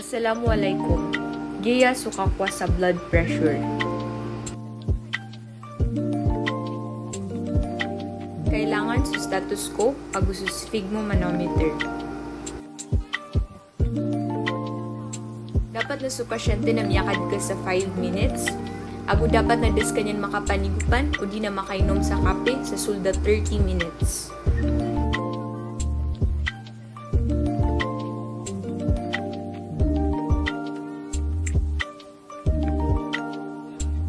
Assalamualaikum. Giya sukakwa sa blood pressure. Kailangan sa stethoscope ag sa sphygmomanometer. Dapat na sa pasyente na miyakad ka sa 5 minutes. Ago dapat na des kanyan makapanigupan o di na makainom sa kape sa sulda 30 minutes.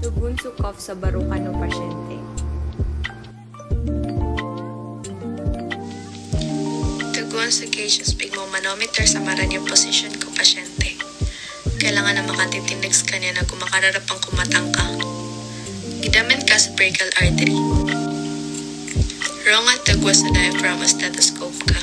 Tugun su cough sa barukan no pasyente. Tugon sa gauge sa sphygmomanometer sa maranya position ko pasyente. Kailangan na makatitindig sa kanya na kumakararapang kumatang ka. Gidaman ka sa brachial artery. Wrong at tagwa sa diaphragm o stethoscope ka.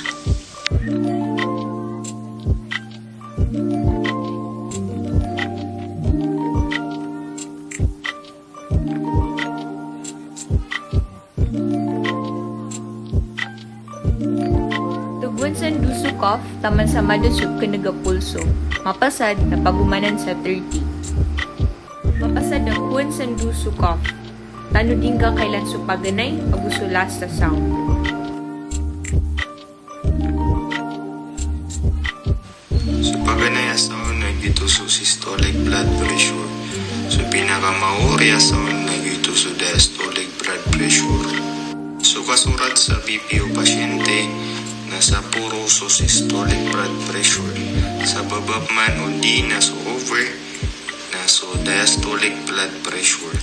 Tugon sa duso cough, taman sa madusok ka nagapulso. Mapasad na pagumanan sa 30. Mapasad na kuwan sa duso cough. Tano din ka kailan supaganay, pagusula sa sound. So paganay sound nagito so systolic blood pressure. So pinakamaori sound nagito so diastolic blood pressure. So kasurat sa BP o pasyente nasa puro so systolic blood pressure. Sa baba man o di na so over na so diastolic blood pressure.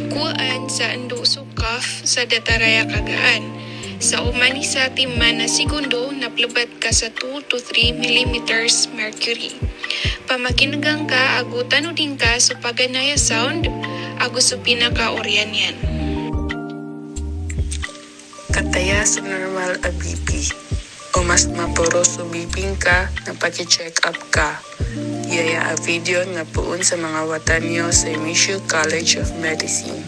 Kuan sa anduso cough sa dataraya kagaan. Sa umani sa timan na segundo, naplubat ka sa 2 to 3 millimeters mercury. Pamakinagang ka, agutan o din ka sa paganaya sound, ago sa pinaka-oryan yan. Kataya sa normal a BP o mas mapuro so BP ka na paki-check up ka. Yaya a video nga puon sa mga watanyo sa Mizzou College of Medicine.